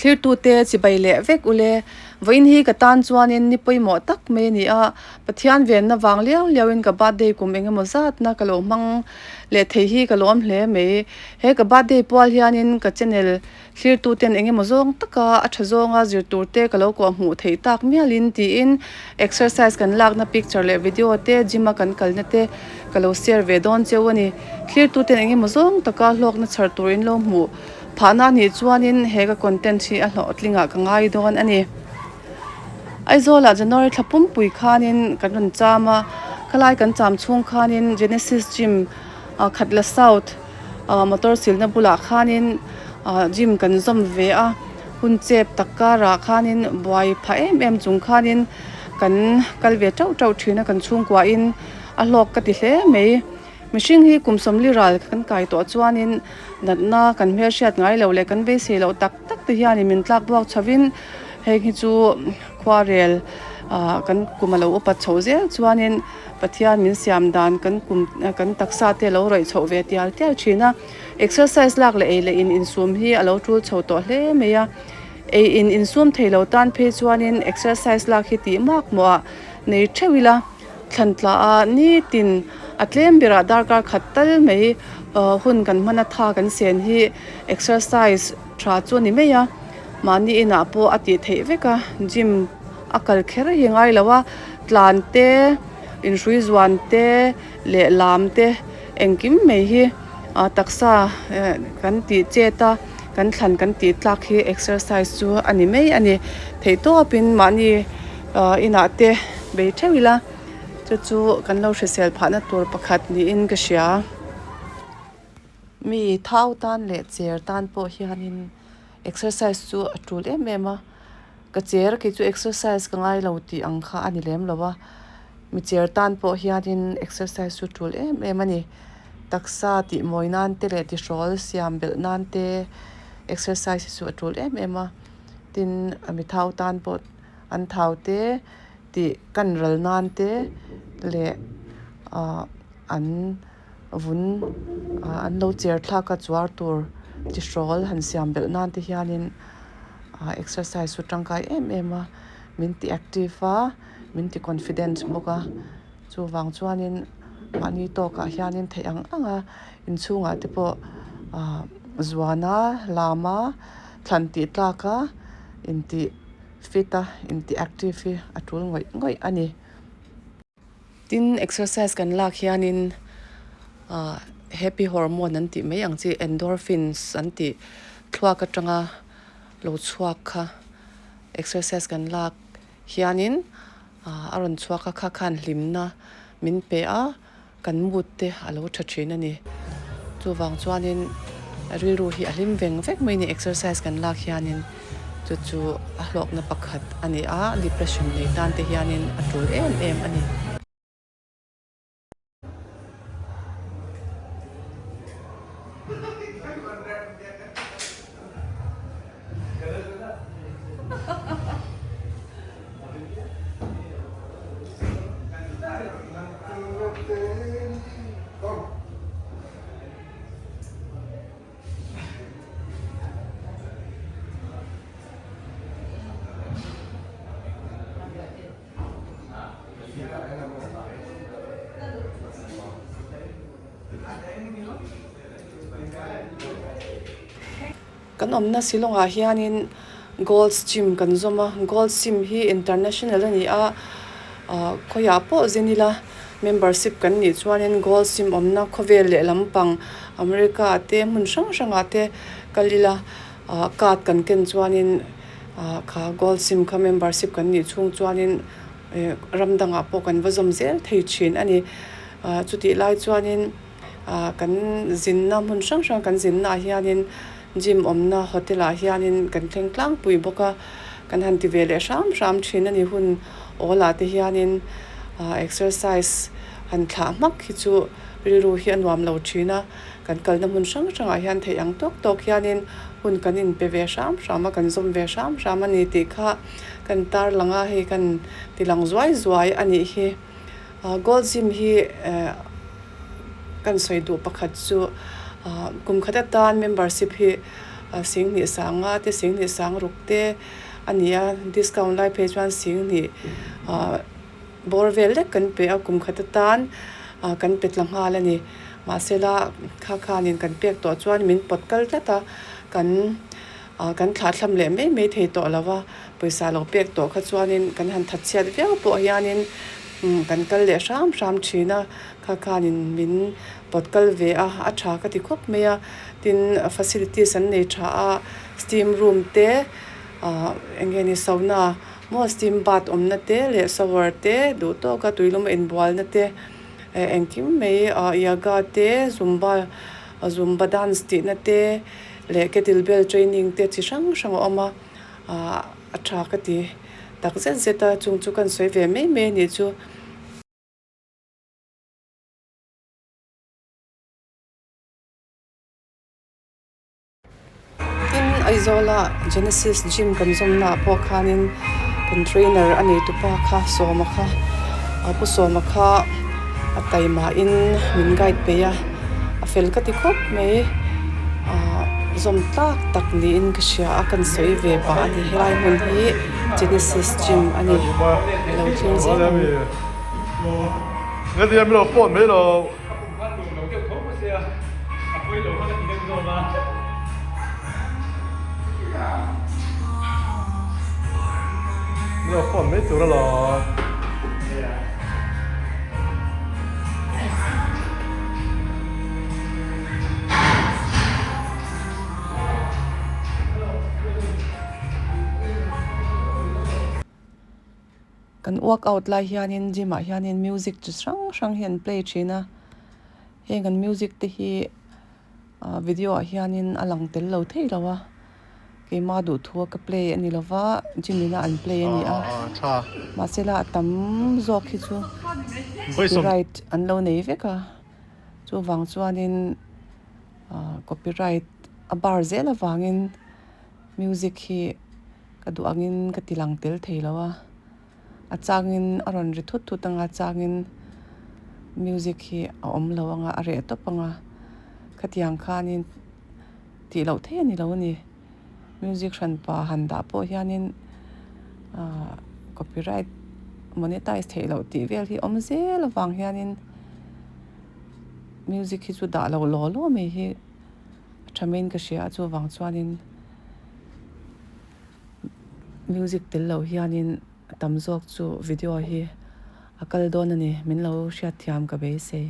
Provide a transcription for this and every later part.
Thlirtute chibai leh vek ule. Vawiin hi ka tan chuanin ni pawimawh tak mai a ni a, Pathian venna vang liau liauin ka birthday kum eng emaw zatna ka lo hmang leh thei hi ka lawm hle mai. He ka birthday pual hianin ka channel Thlirtuten eng emaw zawng taka a tha zawnga zir tur te ka lo kawh hmuh theih tak mialin tiin exercise kan lakna picture leh video te gym a kan kalna te ka lo share ve dawn cheu a ni. Thlirtuten eng emaw zawng taka hlawkna chhar tur in lo hmuh phahna anih chuanin he ka content hi a hlawhtlingah ka ngai dawn a ni. Aizawlah January thla pumpui khanin kan rawn cham a, khalai kan cham chhung khanin Genesis Gym Khatla South motor silna bulah khanin gym kan zawm ve a, hun chep tak karah khanin buai phah em em chung khanin kan kal ve tauh tauh thin a, kan chhungkuahin a hlawk ka ti hle mai. Mihring hi kum sawmli ral kan kai tawh chuanin natna kan hmelhriat ngai loh leh kan beisei loh tak tak te hianin min tlak buak chhovin heng hi chu khuarel ah kan kum a lo upat chhoh zel chuanin Pathian min siam dan kan kum kan taksa te lo rawih chhoh ve tial tial thin a. Exercise lak leh ei leh in insum hi a lo tul chho tawh hle mai a. Ei in insum thei lo tan phei chuanin exercise lak hi tih mak mawh ah nei theuh ila. Thlan tla a nitin a tlem berah darkar khat tal mai hun kan hman a tha kan sen hi exercise tha chu a ni mai a, mahni inah pawh a tih theih vek a, gym a kal kher hi ngai lo a, tlan te inhrui zuan te leh lam te engkim mai hi taksa kan tih chet a kan thlan kan tih tlak hi exercise chu a ni mai a ni theihtawpin mahni. Ahh inah te bei theuh ila chu chu kan lo hrisel phahna tur pakhat niin ka hria. Mi thau tan leh cher tan pawh hianin exercise chu a tul em em a, ka cher khi chu exercise ka ngai lo tih ang kha a ni lem lo a, mi cher tan pawh hianin exercise chu tul em em a ni. Taksa tih mawi nan te leh tihrawl siam belh nan te exercise hi chu a tul em em a, tin mi thau tan pawh. An thau te tih kan ral nan te leh ahh an vun ahh an lo cher thlak a chuar tur chi hrawl han siam belh nan te hianin ahh exercise chu tangkai em em a min ti active a min ti confident bawk a chuvang chuanin mahni tawkah hianin theih ang ang a inchhungah te pawh ahh zuan a lam a thlan tih tlak a intih. Fit a inti active hi a tul ngawih ngawih a ni. Tin, exercise kan lak hianin ah happy hormone an tih mai ang chi endorphins an tih thluak atanga lo chhuak kha exercise kan lak hianin ah a rawn chhuak a kha khan hlimna min pe a. Kan mood te a lo tha thin a ni. Chuvang chuanin rilru hi a hlim veng vek mai ni exercise kan lak hianin chu chu a hlawkna pakhat a ni a, depression nei tan te hianin a tul em em a ni. Kan awmna Shillong-ah hianin Gold's Gym kan zawm a, Gold's Gym hi international a ni a, ah khawiah pawh zin ila membership kan nih chuanin Gold's Gym awmna khawvel leh lampang America te hmun hrang hrangah te kal ila ah card kan ken chuanin ah kha Gold's Gym kha membership kan nih chhung chuanin eh ram dangah pawh kan va zawm zel thei thin a ni. Ah chutih lai chuanin. Ah kan zinna hmun hrang hrang kan zinna ah hianin gym awmna hotel ah hianin kan thleng tlangpui bawk a, kan han ti ve leh hram hram thin a ni hun awl ah te hianin ah exercise han thlah hmak hi chu rilru hi a nuam lo thin a, kan kalna hmun hrang hrang ah hian theih ang tawk tawk hianin hun kan inpe ve hram hram a kan zawm ve hram hram a ni tih kha kan tarlang a hei kan ti lang zuai zuai a nih hi. Gold Gym hi kan sawi duh pakhat chu kum khat atan membership hi Singhnih sanga te singhnih sang ruk te a ni a discount lai phei chuan singhnih ah bawr vel lek kan pe a kum khat atan ah kan pe tla nghal a ni mahsela kha khanin kan pek tawh chuan min pawt kal tlat a kan ah kan thlah thlam leh mai mai thei tawh lo va pawisa lo pek tawh kha chuanin kan han that chhiat viau pawh hianin kan kal leh hram hram thin a kha khanin min pawt kal ve a a tha ka ti khawp mai a. Tin facilities an nei tha a steam room te ahh eng nge ni sauna maw steam bath awmna te leh shower te duh tawka tuilum a inbualna te eh engkim mai ah yoga te zumba zumba dance tihna te leh kettle bell training te chi hrang hrang a awm a ahh a tha ka ti tak zet zet a chung chu kan sawi ve mai mai a nih chu. Tin, Aizawla Genesis Gym kan zawmnaah pawh khanin kan trainer a neitupa kha Sawma kha a pu Sawma kha a taimahin min guide peih a, a fel ka ti khawp mai. Ahh zawm tlak tak niin ka hria a, kan sawi ve pah a ni. Helai hmun hi Genesis Gym a ni, lo thleng zel ang. Kan workout lai hianin gym ah hianin music chi hrang hrang hi an play thin a heng an music te hi ah video ah hianin a lang tel lo thei lo a keimah duhthu a ka play a ni lo va gym in a an play a ni a mahse la a tam zawk hi chu copyright an lo nei vek a chuvang chuanin ah copyright a bar zel avangin music hi. Ka duh angin ka ti lang tel thei lo a, a changin a rawn ri thut thut anga changin music hi a awm lo anga a reh tawp anga khatiang khanin tih loh theih a ni lo a ni. Music hranpa han dah pawh hianin ahh copyright monetize theih loh tih vel hi awm zel avang hianin music hi chu dah loh law law mai hi a tha maiin ka hria a chuvang chuanin. Music tel loh hianin a tam zawk chu video hi a kal dawn a ni min lo hriatthiam ka beisei.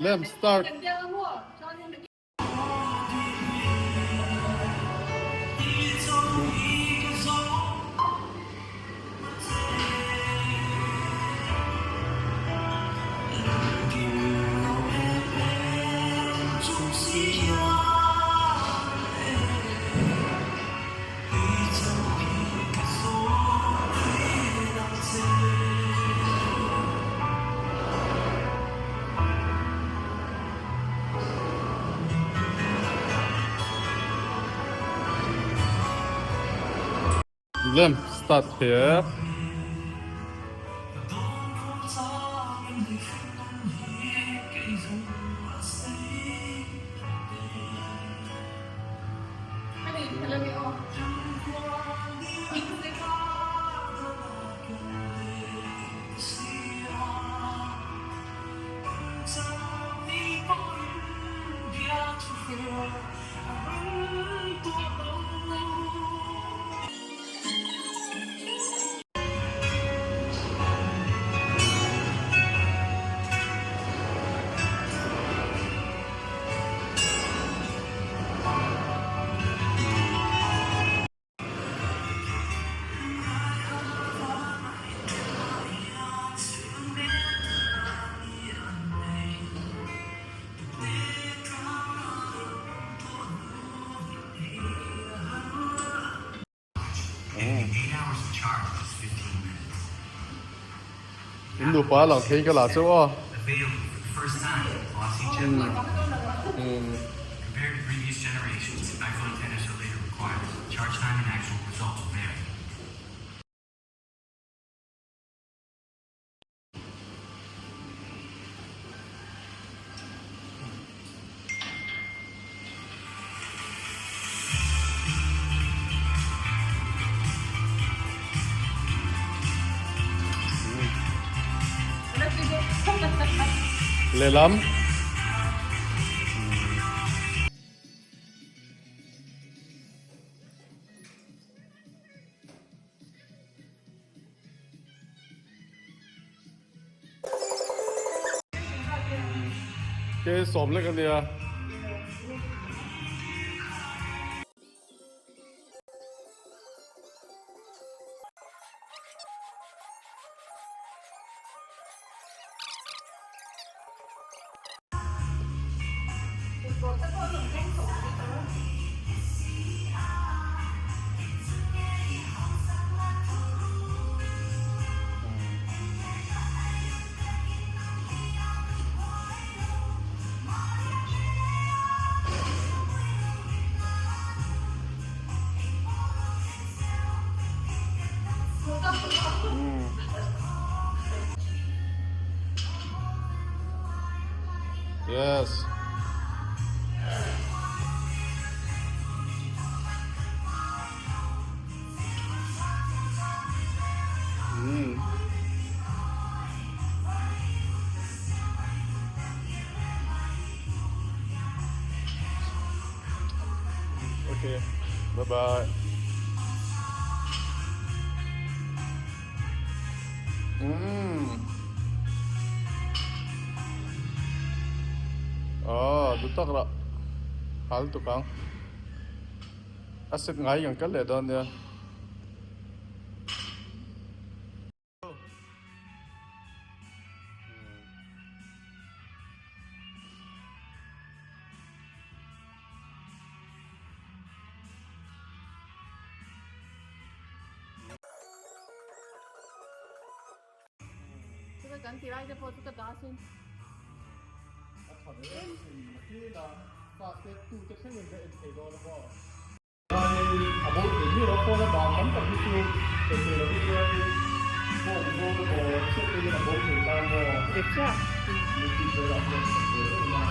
Lem start. Lem start here. In nupa lang thei ka la chauh a. Lehlam. Ke sawm lek a nia. Yes. Mm. Okay. Bye bye. Umm. Aw du tak lah hal tuk ang. A set ngai kan kal leh dawn nia. Chuta kan ti lai te pawh chu ka dah sin. A tha ve em sin makin a fate tu te thlengin ka en thei dawn a maw. Chuanin a bo thei miau a phone a dah tam tak hi chu thei thei lo hi chuanin phone bo emaw chhiat te hian a bo thei tan maw. Youtube velah hian a ve em a.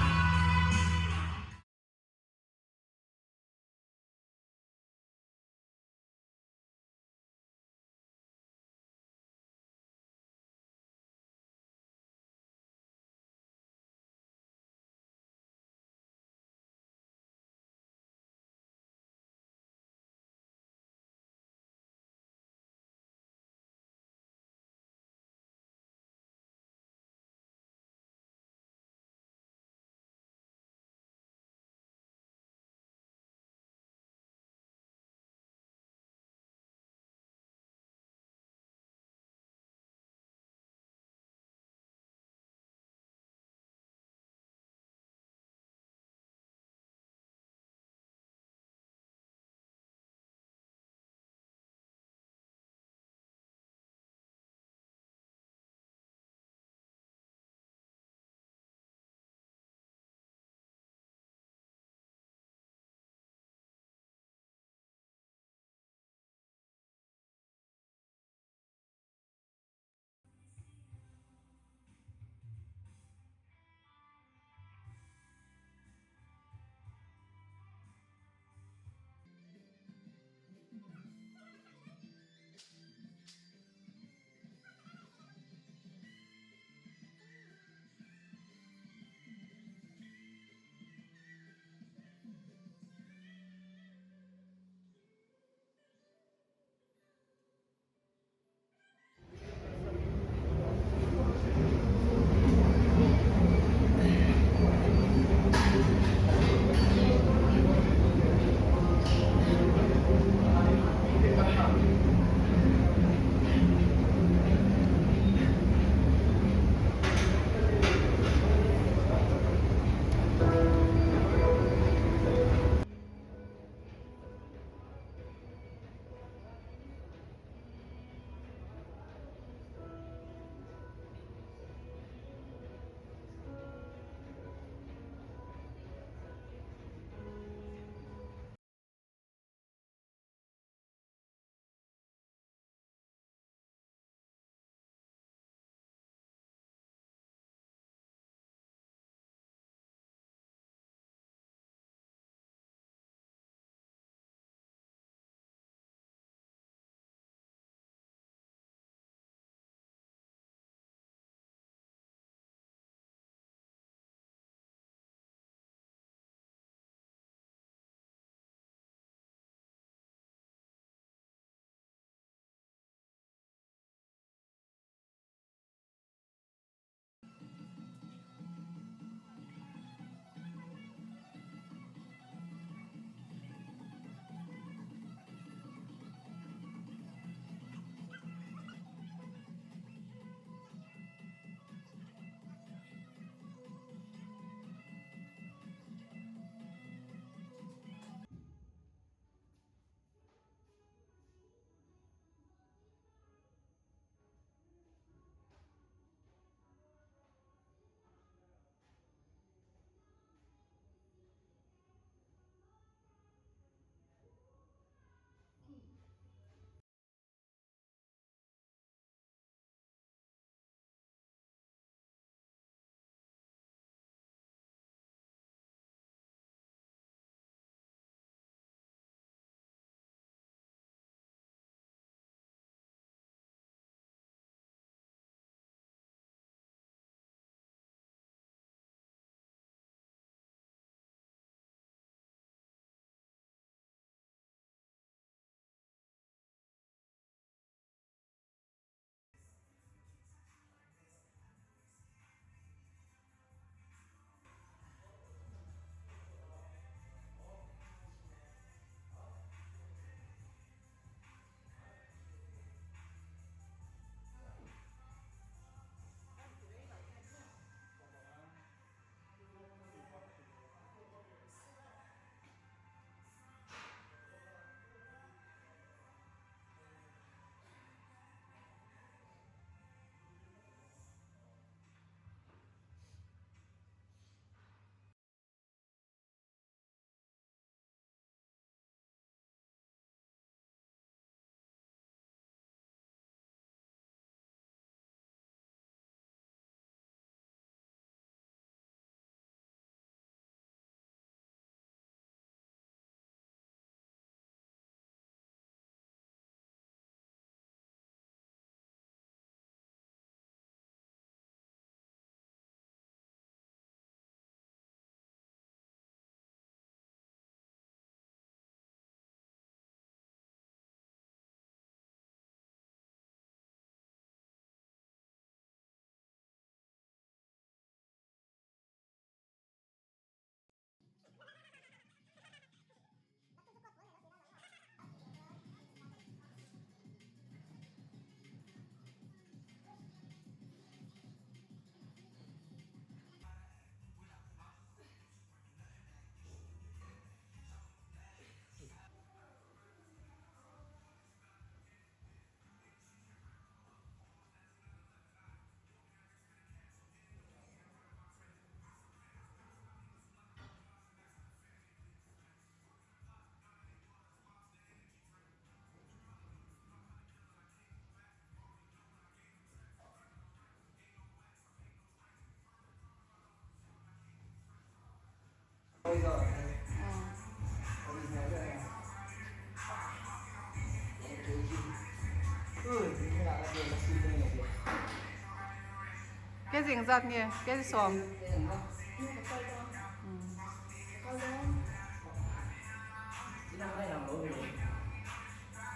Kg engzat nge? Kg sawm.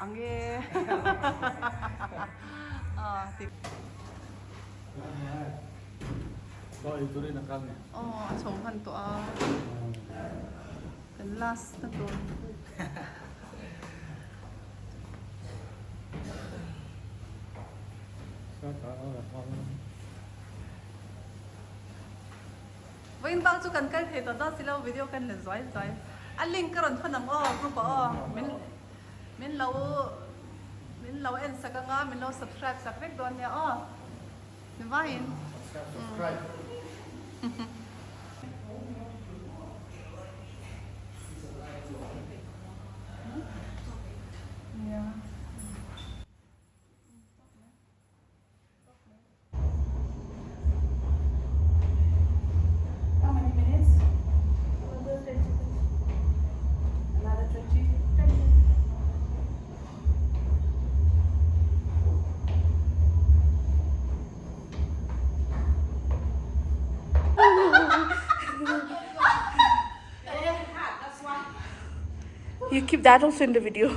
Ange. Aw a chho hman tawh a. Kan last na tur. Vawiin bak chu kan kal thei tawh dawn si lo video kan la zuai zuai. A link ka rawn thawn ang aw group ah aw min min lo min lo en sak anga min lo subscribe sak vek dawn nia aw ni vaiin. Subscribe. Nia. How many minutes? Another 20? You keep that also in the video.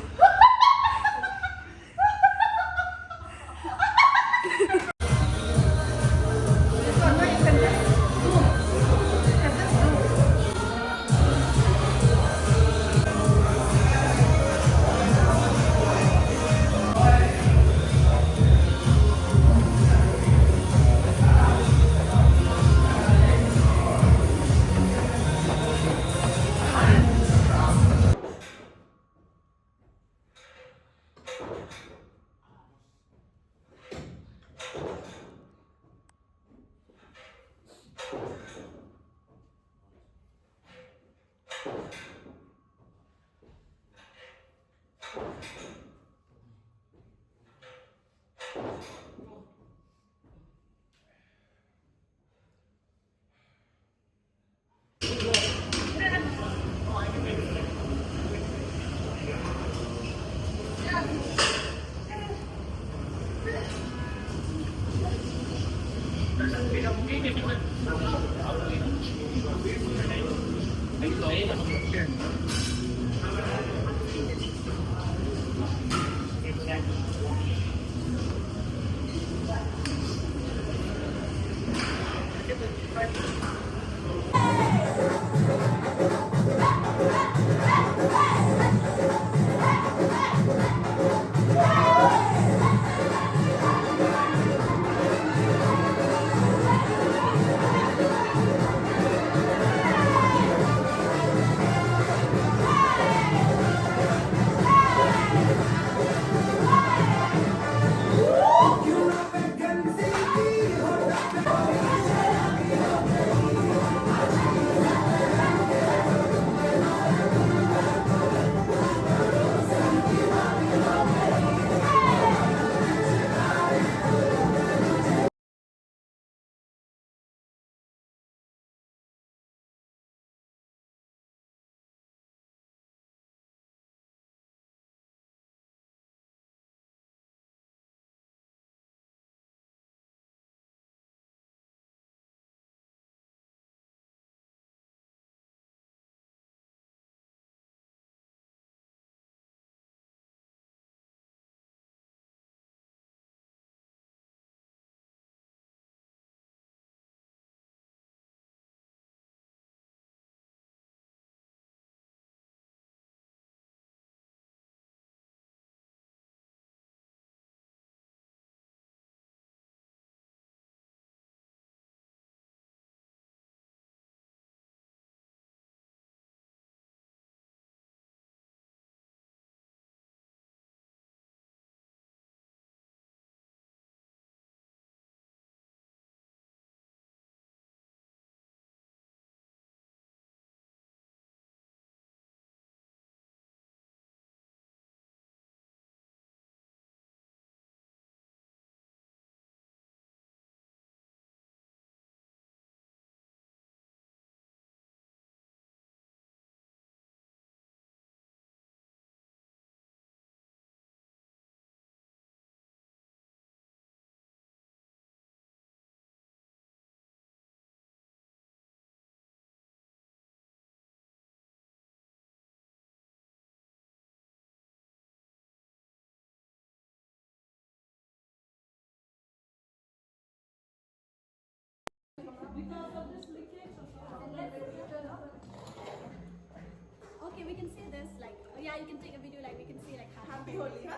Yeah, you can take a video like we can see like happy Holi, huh?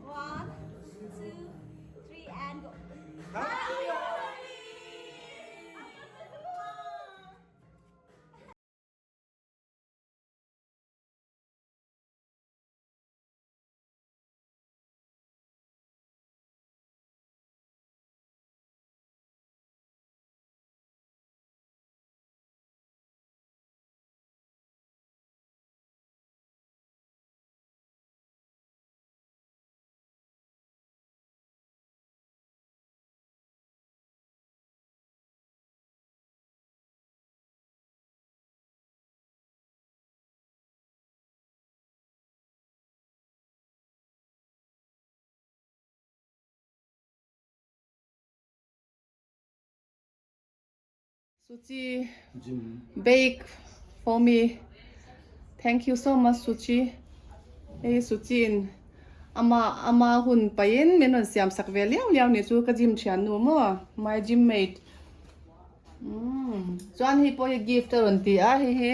One, two, three, and go. Happy Holi! Suchi bake for me thank you so much Suchi hei Suchi in ama ama hun pahin min rawn siam sak ve liau liau ni chu ka gym thian nu maw my gym mate umm chuan hei pawh hi gift a rawn ti a hei hi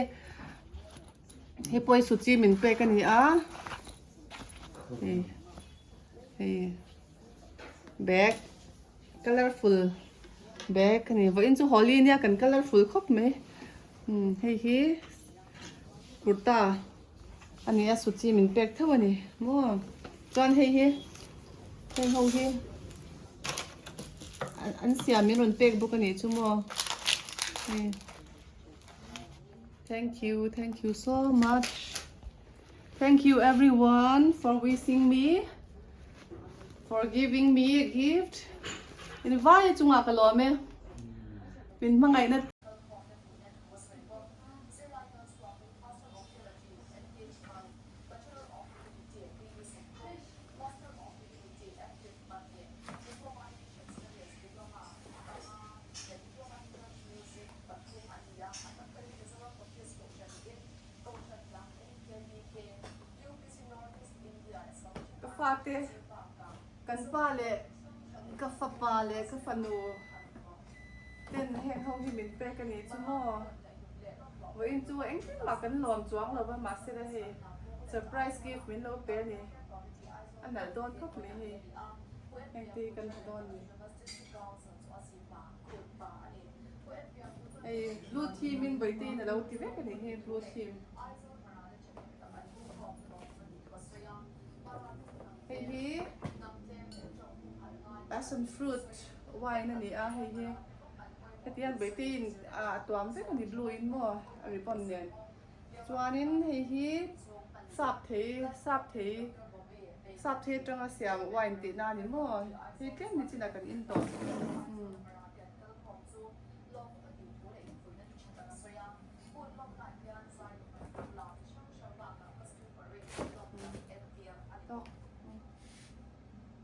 hei pawh hi Suchi min pek a ni a hei hei bag. Colourful bag a ni. Vawiin chu Holi nia kan colourful khawp mai. Umm hei hi kurta a ni a suchi min pek theuh a ni maw. Chuan hei hi heng ho hi an siam min rawn pek bawk a nih chu maw. Hei thank you thank you so much. Thank you everyone for wishing me for giving me a gift. In vai chungah ka lawm e. Min hmangaihna Ka fate, kan pa leh ka fapa leh ka fanu ten heng ho hi min pek a nih chu maw? Vawiin chu engtin mah kan lawm chuang lo va mahse la hei surprise gift min lo pe a ni. A nalh dawn khawp mai hei, heng te hi kan ha dawn a ni. Hei blue theme in Vaite in a lo ti vek a ni hei blue theme. Hei hi passion fruit wine a ni a hei hi hetiang Vaite in a tuam vek a ni blue in maw a ribbon nen. Chuanin hei hi sap thei sap thei sap thei atanga siam wine tihna a ni maw hei tlem ni chinah kan in tawh.